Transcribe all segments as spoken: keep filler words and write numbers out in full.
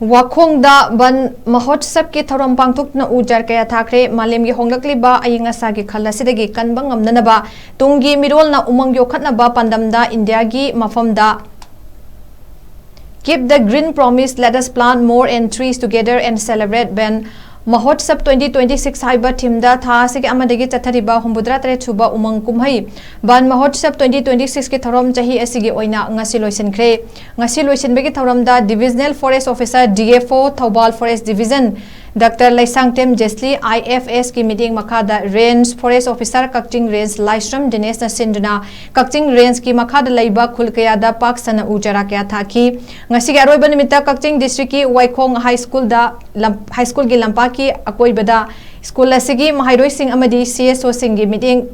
ꯋꯥꯈꯣꯡꯗ ꯕꯟ ꯃꯍꯣꯠꯁꯕꯀꯤ ꯊꯧꯔꯝ ꯄꯥꯡꯊꯣꯛꯇꯨꯅ ꯎ ꯆꯥꯔ ꯀꯌꯥ ꯊꯥꯈ꯭ꯔꯦ꯫ ꯃꯥꯂꯦꯝꯒꯤ ꯍꯣꯡꯂꯛꯂꯤꯕ ꯑꯏꯪ ꯑꯁꯥꯒꯤ ꯈꯜ ꯑꯁꯤꯗꯒꯤ ꯀꯟꯕ ꯉꯝꯅꯅꯕ ꯇꯨꯡꯒꯤ ꯃꯤꯔꯣꯜꯅ ꯎꯃꯪ ꯌꯣꯛꯈꯠꯅꯕ ꯄꯥꯟꯗꯝꯗ ꯏꯟꯗꯤꯌꯥꯒꯤ ꯃꯐꯝꯗ Keep the Green Promise, Let us plant more and trees together and celebrate ban ꯃꯍꯣꯠꯁꯕ twenty twenty-six ꯍꯥꯏꯕ ꯊꯤꯝꯗ ꯊꯥ ꯑꯁꯤꯒꯤ ꯑꯃꯗꯒꯤ ꯆꯠꯊꯔꯤꯕ ꯍꯨꯝꯐꯨꯇꯔꯥ ꯇꯔꯦꯠ ꯁꯨꯕ ꯎꯃꯪ ꯀꯨꯝꯍꯩ ꯕꯟ ꯃꯍꯣꯠꯁꯕ twenty twenty-six ꯀꯤ ꯊꯧꯔꯝ ꯆꯍꯤ ꯑꯁꯤꯒꯤ ꯑꯣꯏꯅ ꯉꯁꯤ ꯂꯣꯏꯁꯤꯟꯈ꯭ꯔꯦ꯫ ꯉꯁꯤ ꯂꯣꯏꯁꯤꯟꯕꯒꯤ ꯊꯧꯔꯝꯗ Divisional Forest Officer, D F O, Thoubal Forest Division, doctor Leishangthem Jesly, I F S ꯀꯤ ꯃꯤꯠꯌꯦꯡ ꯃꯈꯥꯗ Range Forest Officer, ꯀꯛꯆꯤꯡ Range, ꯂꯥꯏꯁ꯭ꯔꯝ ꯗꯤꯅꯦꯁꯅ ꯁꯤꯟꯗꯨꯅ ꯀꯛꯆꯤꯡ Range ꯀꯤ ꯃꯈꯥꯗ ꯂꯩꯕ ꯈꯨꯜ ꯀꯌꯥꯗ ꯄꯥꯛ ꯁꯟꯅ ꯎ ꯆꯥꯔꯥ ꯀꯌꯥ ꯊꯥꯈꯤ꯫ ꯉꯁꯤꯒꯤ ꯑꯔꯣꯏꯕ ꯅꯨꯃꯤꯠꯇ ꯀꯛꯆꯤꯡ district ꯀꯤ ꯋꯥꯏꯈꯣꯡ high school ꯗ ꯂꯝ-, high school ꯒꯤ ꯂꯝꯄꯥꯛꯀꯤ ꯑꯀꯣꯏꯕꯗ school ꯑꯁꯤꯒꯤ ꯃꯍꯩꯔꯣꯏꯁꯤꯡ ꯑꯃꯗꯤ C S O ꯁꯤꯡꯒꯤ ꯃꯤꯠꯌꯦꯡ,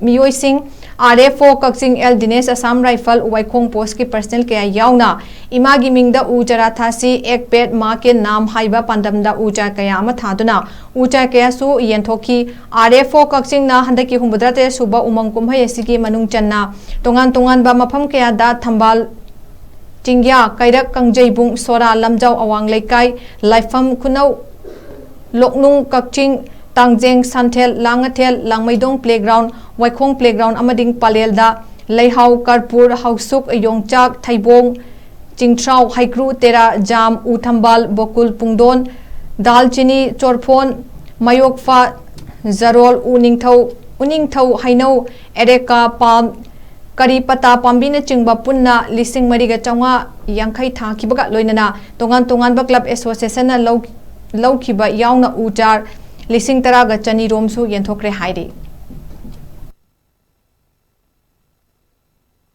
ꯃꯤꯑꯣꯏꯁꯤꯡ, R F O ꯀꯛꯆꯤꯡ, L ꯗꯤꯅꯦꯁ, Assam Rifle, ꯋꯥꯏꯈꯣꯡ post ꯀꯤ personnel ꯀꯌꯥ ꯌꯥꯎꯅ ꯏꯃꯥꯒꯤ ꯃꯤꯡꯗ ꯎ ꯆꯥꯔꯥ ꯊꯥꯁꯤ, Ek Ped Maa Ke Naam ꯍꯥꯏꯕ ꯄꯥꯟꯗꯝꯗ ꯎ ꯆꯥꯔ ꯀꯌꯥ ꯑꯃ ꯊꯥꯗꯨꯅ ꯎ ꯆꯥꯔ ꯀꯌꯥꯁꯨ ꯌꯦꯟꯊꯣꯛꯈꯤ꯫ R F O ꯀꯛꯆꯤꯡꯅ ꯍꯟꯗꯛꯀꯤ ꯍꯨꯝꯐꯨꯇꯔꯥ ꯇꯔꯦꯠ ꯁꯨꯕ ꯎꯃꯪ ꯀꯨꯝꯍꯩ ꯑꯁꯤꯒꯤ ꯃꯅꯨꯡ ꯆꯟꯅ ꯇꯣꯉꯥꯟ ꯇꯣꯉꯥꯟꯕ ꯃꯐꯝ ꯀꯌꯥꯗ ꯊꯝꯕꯥꯜ ꯆꯤꯡꯌꯥ, ꯀꯩꯔꯛ, ꯀꯥꯡꯖꯩꯕꯨꯡ, ꯁꯣꯔꯥ, ꯂꯝꯖꯥꯎ, ꯑꯋꯥꯡ ꯂꯩꯀꯥꯏ, ꯂꯥꯏꯐꯝ, ꯈꯨꯅꯧ, ꯂꯣꯛꯅꯨꯡ, ꯀꯛꯆꯤꯡ, ꯇꯥꯡꯖꯦꯡ, ꯁꯟꯊꯦꯜ, ꯂꯥꯡꯉꯊꯦꯜ, ꯂꯥꯡꯃꯩꯗꯣꯡ playground, ꯋꯥꯏꯈꯣꯡ playground ꯑꯃꯗꯤ ꯄꯂꯦꯜꯗ ꯂꯩꯍꯥꯎ, ꯀꯔꯄꯨꯔ, ꯍꯧꯁꯨꯛ, ꯌꯣꯡꯆꯥꯛ, ꯊꯩꯕꯣꯡ, ꯆꯤꯡꯊ꯭ꯔꯥꯎ, ꯍꯩꯀ꯭ꯔꯨ, ꯇꯦꯔꯥ, ꯖꯥꯝ, ꯎ ꯊꯝꯕꯥꯜ, ꯕꯣꯀꯨꯜ, ꯄꯨꯡꯗꯣꯟ, ꯗꯥꯜꯆꯤꯅꯤ, ꯆꯣꯔꯐꯣꯟ, ꯃꯌꯣꯛꯐꯥ, ꯖꯔꯣꯜ, ꯎꯅꯤꯡꯊꯧ, ꯎꯅꯤꯡꯊꯧ, ꯍꯩꯅꯧ, ꯑꯦꯔꯦꯀꯥ, ꯄꯥꯝ, ꯀꯔꯤ ꯄꯇꯥ ꯄꯥꯝꯕꯤꯅꯆꯤꯡꯕ ꯄꯨꯟꯅ ꯂꯤꯁꯤꯡ ꯃꯔꯤꯒ ꯆꯥꯝꯃꯉꯥ ꯌꯥꯡꯈꯩ ꯊꯥꯈꯤꯕꯒ ꯂꯣꯏꯅꯅ ꯇꯣꯉꯥꯟ ꯇꯣꯉꯥꯟꯕ club association ꯅ ꯂꯧ-, ꯂꯧꯈꯤꯕ ꯌꯥꯎꯅ ꯎ ꯆꯥꯔ ꯂꯤꯁꯤꯡ ꯇꯔꯥꯒ ꯆꯅꯤ ꯔꯣꯝꯁꯨ ꯌꯦꯟꯊꯣꯛꯈ꯭ꯔꯦ ꯍꯥꯏꯔꯤ꯫